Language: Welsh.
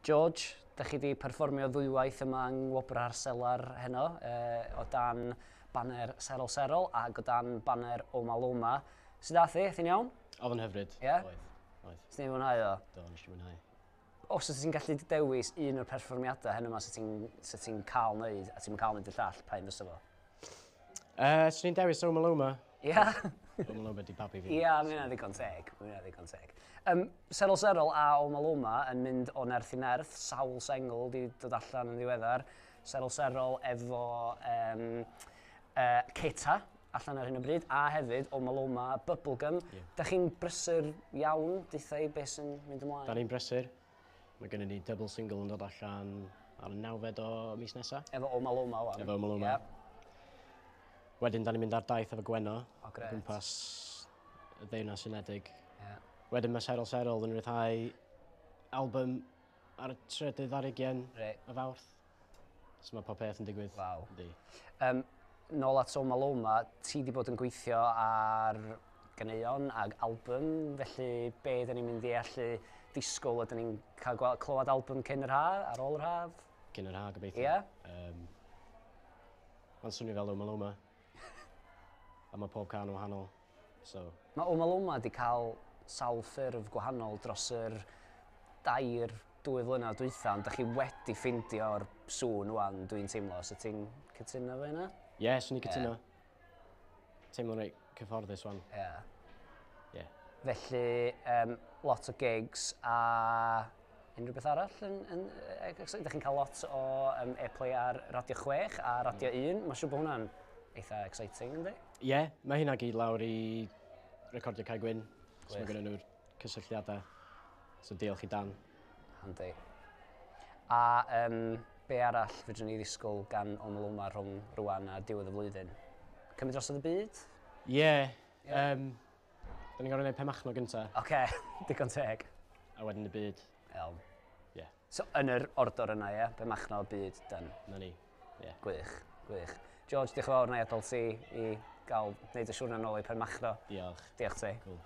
George, da chi 'di perfformio ddwywaith yma yng Ngwobrau'r Selar heno, o dan baner Serol Serol ac o dan baner Omaloma. Sut ath hi? Ath hi'n iawn? Oedd yn hyfryd. Ie? Yeah? Oedd. Oedd. Sut ti'n mwynhau o? Do, nes i mwynhau. Os wyt ti'n gallu dewis un o'r perfformiadau heno yma sy'n ti'n sy cael wneud a ti'n cael wneud y llall, pa un fysa fo? Swn i'n dewis Omaloma. Ie? Yeah? Omaloma di babi fi. Ie, yeah, mae hynna'n ddigon teg. Mae hynna'n ddigon teg. Serol Serol a Omaloma yn mynd o nerth i nerth, sawl sengl di dod allan yn ddiweddar. Serol Serol efo Keta allan ar hyn o bryd, a hefyd Omaloma Bubblegum. Yeah. Da chi'n brysur iawn, deutha i beth sy'n mynd ymlaen? Da ni'n brysur. Mae gennym ni double single yn dod allan ar y 9fed o mis nesaf. Efo Omaloma wan. Efo Omaloma. Yeah. Wedyn, da ni'n mynd ar daith efo Gwenno. O, grêt. O gwmpas y Deyrnas Unedig. Yeah. Wedyn mae Serol Serol yn rhyddhau album ar y 23 Reit. o Fawrth. So mae pob peth yn digwydd. Waw. Yndi. Nôl at Omaloma, ti di bod yn gweithio ar ganeuon ag album, felly be da ni'n mynd i allu disgwyl? Ydyn ni'n cael clywed album cyn yr haf, ar ôl yr haf? Cyn yr haf, gobeithio. Ie? Mae'n swnio fel Omaloma. A mae pob cân yn wahanol. So. Mae Omaloma di cael sawl ffurf gwahanol dros yr 2 flynedd dwytha, ond da chi wedi ffeindio'r sŵn wan, dwi'n teimlo. So ti'n cytuno efo hynna? Ie, yeah, swn i'n cytuno. Teimlo'n reit cyfforddus wan. Ie. Yeah. Ie. Yeah. Felly, lot o gigs a unrhyw beth arall? Ydych chi'n cael lot o airplay ar Radio 6 a Radio 1. Mae'n siŵr bod hwnna'n eitha exciting, yndi? Ie, yeah, mae hynna gyd lawr i Recordio Cae Gwyn. So mae gen nhw'r cysylltiadau. So diolch i Dan. Handi. A be arall fedrwn ni ddisgwyl gan Omaloma rhwng rwan a diwedd y flwyddyn? Cymryd drosodd y byd? Ie. Yeah, yeah. Da ni'n gorfod gwneud Penmachno gynta. Oce, digon teg. A wedyn y byd. Iawn. Ie. Yeah. So yn yr ordor yna, ie? Penmachno, byd, done. Na ni, ie. Yeah. Gwych, gwych. George, diolch yn fawr, na i adael ti i gael wneud y siwrna nôl i Penmachno. Diolch. Diolch ti. Cool.